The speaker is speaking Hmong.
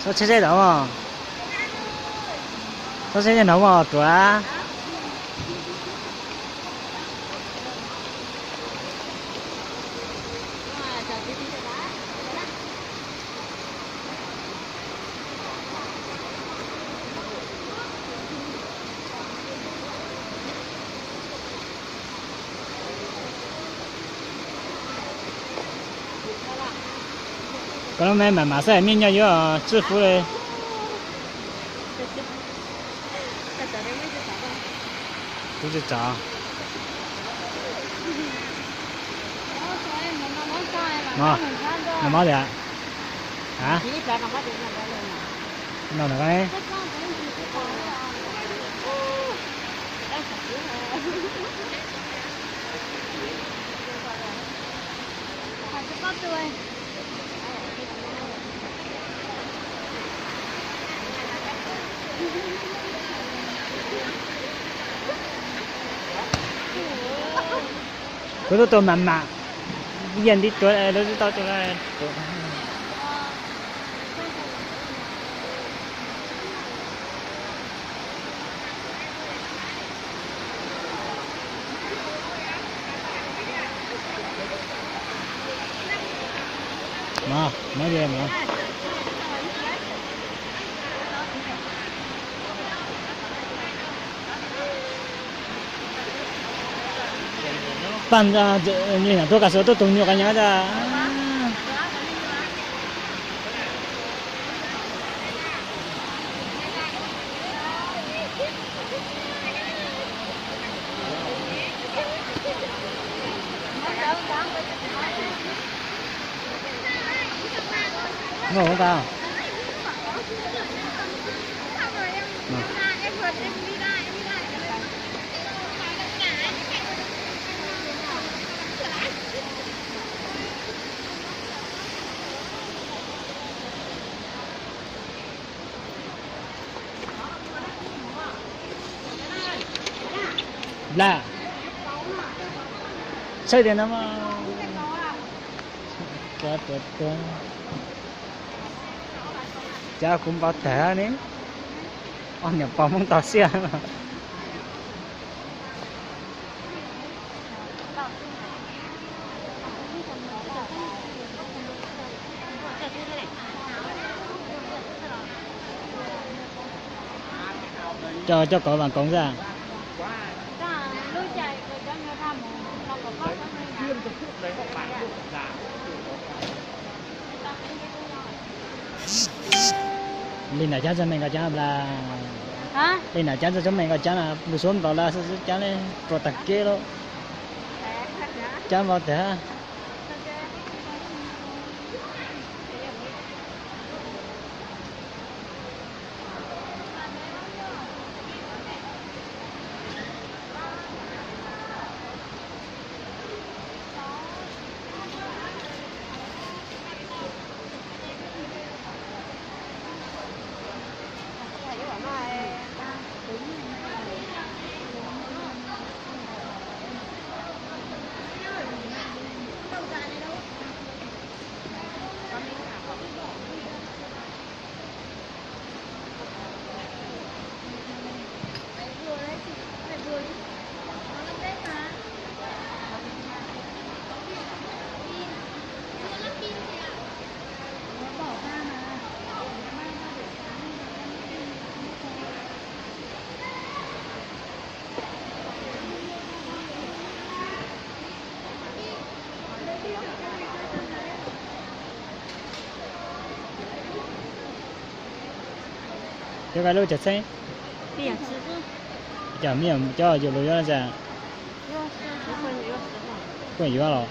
Txhob tsheb zeb tod mog. Txhob tsheb zeb no mog ruam. Koj lub me mam mam xwb, me nyuam yuav tswj fub li. Kuv tsis tso. No, no mob tias. A, no no. Kuv tuaj tus mam mam, yam nti tuav lawv tsis tau tus lawm. Mov, mov, pab li no tuaj kas xuas tuaj tus nyuag qas nyav tas. Npla, saib tias no mas, cas kuv npau taws ne, ob niam pog Hmoob toj siab. Coj, coj kov vas koov xwb. Li nram cab txog me nkaus cab npla. Li nram cab txog coob me nkaus cab na, lus suab ntaus lawm xwb cab li, ruam tag kev lawm. Cab npau tiag. Cov koj lub cov txheeb, cov me nyuam cov yus lus yuav no tas, kuj yuav los.